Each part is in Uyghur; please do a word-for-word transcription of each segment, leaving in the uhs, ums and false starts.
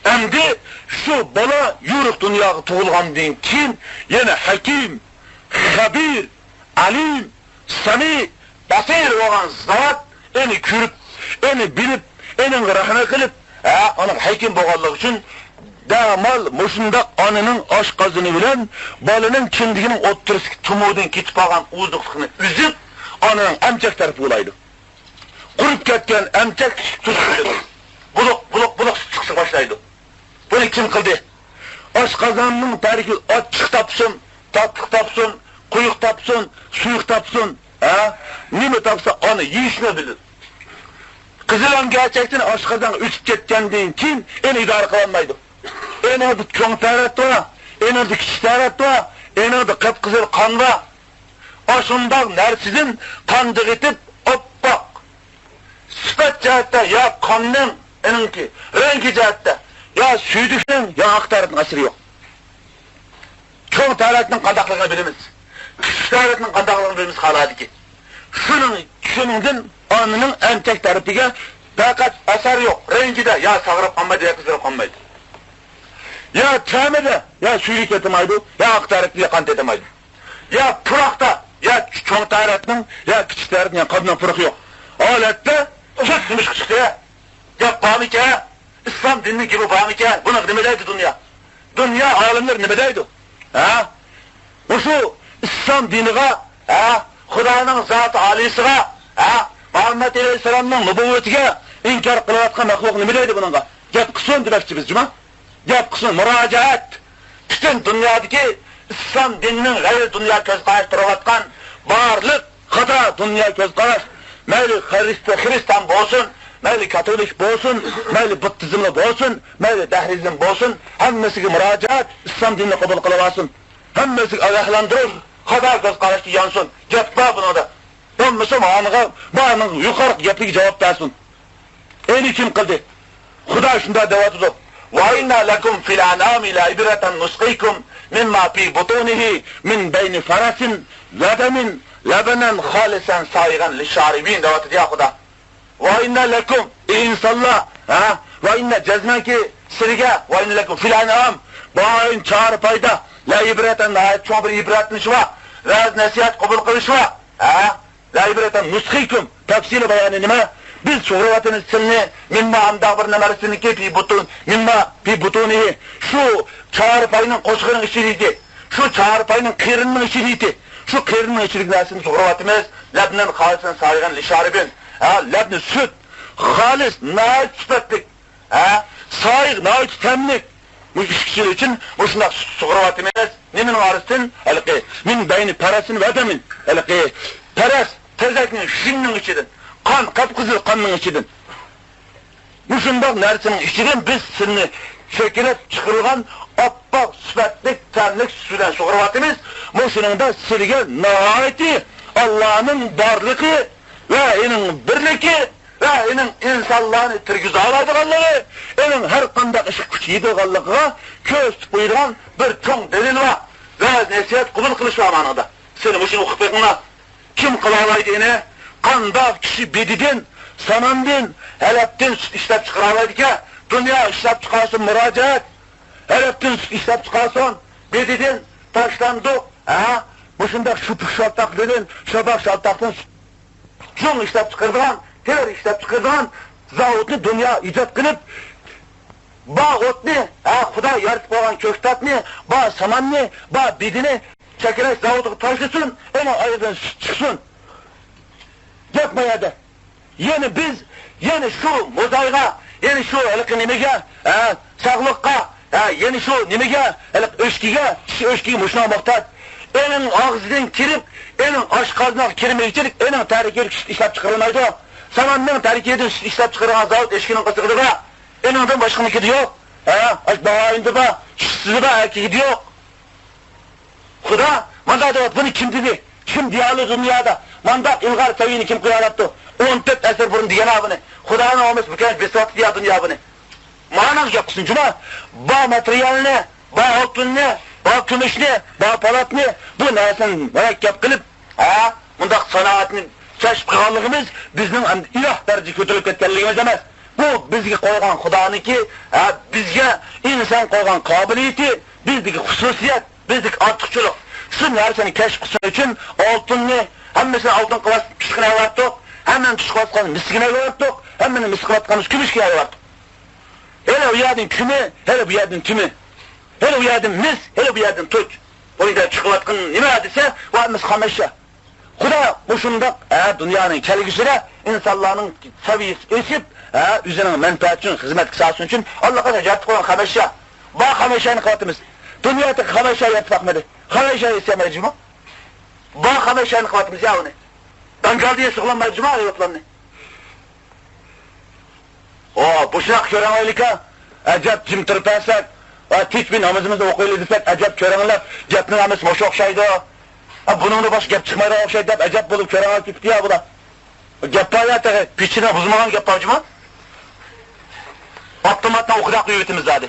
ئەمدى شۇ بالا يورۇق دۇنياغا تۇغۇلغاندىن كېيىن يەنە ھەكىم، خەبىر، ئەلىم، سەمىئ، بەسىر بولغان زات ئېنى كۆرۈپ، ئېنى بىلىپ، ئېنىڭغا رەھمەت قىلىپ، ھە، ئانىڭ ھەكىم بولغانلىقى ئۈچۈن دەمال مۇشۇنداق ئانىنىڭ ئاشقازىنى بىلەن بالىنىڭ كىندىكىنىڭ ئوتتۇرىسىدىكى تۇمۇدىن كېتىپ قالغان ئوزۇقلۇقنى ئۈزۈپ، ئانىنىڭ ئەمچەك تەرىپى بولايدۇ. قۇرۇپ كەتكەن ئەمچەك تۇتۇشىدۇ. بۇلۇق، بۇلۇق، بۇلۇق سۈت چىقىشقا باشلايدۇ. بۇنى كىم قىلدى؟ ئاشقازاننىڭ تەركىبى ئاچچىق تاپسۇن، تاتلىق تاپسۇن، قويۇق تاپسۇن، سۇيۇق تاپسۇن، ھە؟ نېمە تاپسا، ئانى يېيىشنى بىلىدۇ. قىزىل ئەمگەچەكتىن ئاشقازانغا ئۆتۈپ كەتكەندىن كېيىن، ئېنى ئىدارە قىلالمايدۇ. ئېنىڭدا چوڭ تەرەت بار، ئېنىڭدا كىچىك تەرەت بار، ئېنىڭدا قىپقىزىل قان بار. ئاشۇنداق نەرسىدىن قاندىغىتىپ ئاپئاق. سۈپەت جەھەتتە يا قاننىڭ ئېنىڭكى رەڭگى جەھەتتە، يا سۈيدۈكنىڭ، يا ئاق تەرەتنىڭ ئەسىرى يوق. چوڭ تەرەتنىڭ قانداقلىقىنى بىلىمىز. كىچىك تەرەتنىڭ قانداقلىقىنى بىلىمىز خالايىدىكى. شۇنىڭ، شۇنىڭدىن ئانىنىڭ ئەمچەك تەرىپىگە پەقەت ئەسەر يوق. رەڭگىدە يا ساغىرىپ قالمايدۇ، يا قىزىرىپ قالمايدۇ. يا تەمىدە، يا سۈيدۈك تېتىمايدۇ، يا ئاق تەرەتتە يا قان تېتىمايدۇ. يا پۇراقتا، يا چوڭ تەرەتنىڭ، يا كىچىك تەرەتنىڭ، يا قاندىنىڭ پۇرىقى يوق ھالەتتە سۈت نېمىشقا چىقتى؟ گەپ بارمىكەن؟ ئىسلام دىنىنىڭ گېپى بارمىكەن؟ بۇنىڭغا نېمە دەيدۇ دۇنيا؟ دۇنيا ئالىملىرى نېمە دەيدۇ؟ ھە؟ مۇشۇ ئىسلام دىنىغا، ھە؟ خۇدانىڭ زاتى ئالىيسىغا، ھە؟ مۇھەممەد ئەلەيھىسسالامنىڭ نۇبۇۋۋىتىگە ئىنكار قىلىۋاتقان مەخلۇق نېمە دەيدۇ بۇنىڭغا؟ گەپ قىلسۇن دېمەكچى بىز، جۇما. گەپ قىلسۇن، مۇراجىئەت. پۈتۈن دۇنيادىكى ئىسلام دىنىنىڭ غەيرىي دۇنيا كۆز قاراشى تۇرۇۋاتقان بارلىق خاتا دۇنيا كۆز قاراش، مەيلى خرىست-، خرىستىيان بولسۇن، مەيلى كاتولىك بولسۇن، مەيلى بۇددىزملار بولسۇن، مەيلى دەھرىزم بولسۇن، ھەممىسىگە مۇراجىئەت، ئىسلام دىنىنى قوبۇل قىلىۋالسۇن. ھەممىسىگە ئاگاھلاندۇرۇش، خاتا كۆز قاراشقا يانسۇن. گەپ بار بۇنىڭدا. بولمىسا مانىغا، مانىڭ يۇقىرىقى گەپلىرىگە جاۋاب بەرسۇن. ئېنى كىم قىلدى؟ خۇدا شۇنداق دەۋاتىدۇ. وَإِنَّ لَكُمْ فِي الْأَنْعَامِ لَعِبْرَةً نُسْقِيكُمْ مِمَّا فِي بُطُونِهِ مِنْ بَيْنِ فَرَثٍ وَدَمٍ لَبَنًا خَالِصًا سَائِغًا لِلشَّارِبِينَ دەۋاتىدۇ يا خۇدا. وَإِنَّ لَكُمْ، ئى ئىنسانلار، ھە؟ وَإِنَّ، جەزمەنكى، سىلىگە، وَإِنَّ لَكُمْ فِي الْأَنْعَامِ، باھايىم چارپايدا، لەئىبرەتەن، ناھايىتى چوڭ بىر ئىبرەتلىنىش بار، ۋەز نەسىھەت قوبۇل قىلىش بار، ھە؟ لەئىبرەتەن نۇسقىكۇم، تەپسىلىي بايانى نېمە؟ بىز سۇغۇرۇۋاتىمىز سىلنى، مىمما ئانداق بىر نەمەرىسىنىڭكى، پى بۇتۇن، مىمما پى بۇتۇنىھى، شۇ چارپاينىڭ قوشىقىنىڭ ئىچىدىكى، شۇ چارپاينىڭ قېرىنىنىڭ ئىچىدىكى، شۇ قېرىننىڭ ئىچىدىكى نەرسىنى سۇغۇرۇۋاتىمىز. لەبنەن خالىسەن سايغان لىشارىبىن. ھە، لەبنى سۈت، خالىس، ناھايىتى سۈپەتلىك. ھە، سايىغ، ناھايىتى تەملىك. مۇشۇ ئىككى يىل ئۈچۈن مۇشۇنداق سۇغۇرۇۋاتىمىز. نېمىنىڭ ئارىسىدىن؟ ھېلىقى، مىن بەينى پەرەسىن ۋە دەمىن. ھېلىقى پەرەس، تېزەكنىڭ، شىڭنىڭ ئىچىدىن، قان، قىپقىزىل قاننىڭ ئىچىدىن. مۇشۇنداق نەرسىنىڭ ئىچىدىن بىز سىلنى چېكىنىپ چىقىرىلغان ئاپئاق سۈپەتلىك تەملىك سۈت بىلەن سۇغۇرۇۋاتىمىز. مۇشۇنىڭدا سىلىگە ناھايىتى ئاللانىڭ بارلىقى ۋە ئېنىڭ بىرلىكى ۋە ئېنىڭ ئىنسانلارنى تىرگۈزەلەيدىغانلىقى، ئېنىڭ ھەر قانداق ئىشقا كۈچ يېتىدىغانلىقىغا كۆرسىتىپ قويىدىغان بىر چوڭ دەلىل بار. ۋەز نەسىھەت قوبۇل قىلىش بار مانىڭدا. سىلى مۇشۇنى ئوقۇپ بېقىڭلار. كىم قىلالايدۇ ئېنى؟ قانداق كىشى بېدىدىن، ساماندىن، ھەلەپتىن سۈت ئىشلەپ چىقىرالايدىكەن؟ دۇنيا ئىشلەپ چىقارسۇن، مۇراجىئەت. ھەلەپتىن سۈت ئىشلەپ چىقارسۇن، بېدىدىن، تاشلاندۇق، ھە؟ مۇشۇنداق شۈپۈك شالتاقلىرىدىن، شاباق شالتاقتىن سۈت جۇڭ ئىشلەپ چىقىرىدىغان، تېرە ئىشلەپ چىقىرىدىغان زاۋۇتنى دۇنيا ئىجاد قىلىپ، بار ئوتنى، ھە، خۇدا يارىتىپ قويغان كۆكتاتنى، بار ساماننى، بار بېدىنى چەكرەش زاۋۇتىغا تاشلىسۇن، ئۇنىڭ ئايىغىدىن سۈت چىقسۇن. گەپ ما يەردە. يەنە بىز، يەنە شۇ موزايغا، يەنە شۇ ھېلىقى نېمىگە، ھە، ساغلىققا، ھە، يەنە شۇ نېمىگە، ھېلىقى ئۆچكىگە، چىش ئۆچكىگە مۇشۇنىڭ موھتاج. ئېنىڭ ئاغزىدىن كىرىپ، ئېنىڭ ئاشقازىنىغا كىرمىگۈچىلىك، ئېنىڭ تەركىبىدىكى سۈت ئىشلەپ چىقىرىلمايدۇ. ساماننىڭ تەركىبىدىن سۈت ئىشلەپ چىقىرىدىغان زاۋۇت ئۆچكىنىڭ قىزىقىدا بار. ئېنىڭدىن باشقىنىڭكىدە يوق. ھە، ئاشۇ باھائىمدا بار، چىشىسىدا بار، ئەركىكىدە يوق. خۇدا مانداق دەۋاتىدۇ، بۇنى كىم دېدى؟ كىم دېيەلىدى دۇنيادا؟ مانداق ئىلغار سەۋىيىنى كىم قويالاپتۇ؟ ئون تۆت ئەسىر بۇرۇن دېگەن بۇنى. خۇدانىڭ ئومۇس بۇكەن بېسىۋاتىدۇ يا دۇنيا بۇنى. مانىڭ گەپ قىلسۇن جۇما. بار ماتېرىيالنى، بار ئالتۇننى، بار كۈمۈشنى، بار پالاتنى، بۇ نەرسىنى مۇرەككەپ قىلىپ، ھە، مۇنداق سانائەتنى كەشىپ قىلغانلىقىمىز بىزنىڭ ئەمدى ئىلاھ دەرىجىگە كۆتۈرۈلۈپ كەتكەنلىكىمىز ئەمەس. بۇ بىزگە قويغان خۇدانىڭكى، ھە، بىزگە ئىنسان قويغان قابىلىيىتى، بىزدىكى خۇسۇسىيەت، بىزدىكى ئارتۇقچىلىق. شۇ نەرسىنى كەشىپ قىلىش ئۈچۈن ئالتۇننى، ھەممىسىنى ئالتۇن قىلىۋاتقان پىچىقىنى ئەۋەتتۇق، ھەممىنى پىچىق قىلىۋاتقان مىسكىنى ئەۋەتتۇق، ھەممىنى مىس قىلىۋاتقان كۈمۈشكە ئەۋەتتۇق. ھېلى ئۇ يەردىن كۈمى، ھېلى بۇ يەردىن تۈمى، ھېلى ئۇ يەردىن مىس، ھېلى بۇ يەردىن تۇچ. بۇنىڭدا چىقىۋاتقان نېمە دېسە، بۇ ھەممىسى خامەششە. خۇدا مۇشۇنداق، ھە، دۇنيانىڭ كەلگۈسىدە ئىنسانلارنىڭ سەۋىيەسى ئېشىپ، ھە، ئۆزىنىڭ مەنپەئەتى ئۈچۈن، خىزمەتكە سالسۇن ئۈچۈن ئاللىقاچان يارىتىپ قويغان خامەششە. بار خامەششەنى قىلىۋاتىمىز. دۇنيادىكى خامەششە يارىتىپ باقمىدى. خامەششە ياسىيالمايدۇ جۇمۇ. بار خامەششەنى قىلىۋاتىمىز يا ئۇنى. بەنگالدا ياسىغىلى بولمايدۇ جۇمۇ ئايروپىلاننى. ئو، بۇ شۇنداق كۆرەڭلىكا، ئەجەب جىم تۇرۇپ بەرسەك، ۋە تىنچ بىر نامىزىمىزنى ئوقۇيلى دېسەك، ئەجەب كۆرەڭلەپ، گەپنىڭ ھەممىسى مۇشۇ ئوخشايدۇ. ھە، بۇنىڭدا باشقا گەپ چىقمايدىغان ئوخشايدۇ دەپ، ئەجەب بولۇپ كۆرەڭلەپ كېتىپتۇ يا بۇلار. گەپ بار يا تېخى، پېچىنى بۇزمىغان گەپ بار جۇمۇ. ئاپتوماتنى ئوقىداق قويۇۋېتىمىز زادى.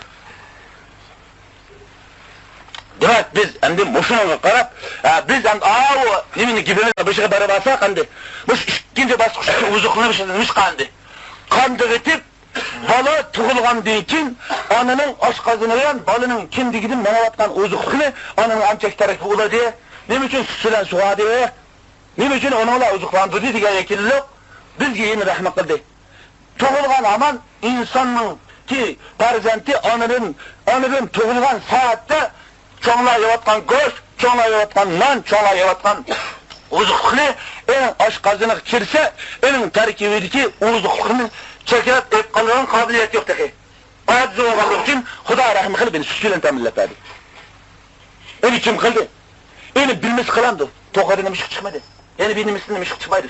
دېمەك، بىز ئەمدى مۇشۇنىڭغا قاراپ، ئە، بىز ئەمدى ئاۋۇ نېمىنى گېپىمىزنى بېشىغا بېرىپ ئالساق ئەمدى، مۇشۇ ئىككىنچى باسقۇچتىكى ئوزۇقلىنىش نېمىشقا ئەمدى؟ قاندىغا ئېتىپ، بالا تۇغۇلغاندىن كېيىن ئانىنىڭ ئاشقازىنى بىلەن بالىنىڭ كىندىكىدىن مېڭىۋاتقان ئوزۇقلۇقنى ئانىنىڭ ئەمچەك تەركىبى ئۇلىدى. نېمە ئۈچۈن سۈت بىلەن سۇغاردى؟ نېمە ئۈچۈن ئۇنىڭ بىلەن ئوزۇقلاندۇردى دېگەن يەكۈنلۈق بىزگە يەنە رەھمەت قىلدى. تۇغۇلغان ھامان ئىنساننىڭكى پەرزەنتى ئانىدىن، ئانىدىن تۇغۇلغان سائەتتە چوڭلار يەۋاتقان گۆش، چوڭلار يەۋاتقان نان، چوڭلار يەۋاتقان ئوزۇقلۇقنى ئېنىڭ ئاشقازىنىغا كىرسە، ئېنىڭ تەركىبىدىكى ئوزۇقلۇقنى چەكلەپ ئېلىپ قالىدىغان قابىلىيەت يوق تېخى. ئاجىز بولغانلىقى ئۈچۈن خۇدا رەھمى قىلىپ ئېنى سۈت بىلەن تەمىنلەپ بەردى. ئېنى كىم قىلدى؟ ئېنى بىلمىسە قىلامدۇ؟ توخۇدىن نېمىشقا چىقمىدى؟ يەنە بىر نېمىسىدىن نېمىشقا چىقمايدۇ؟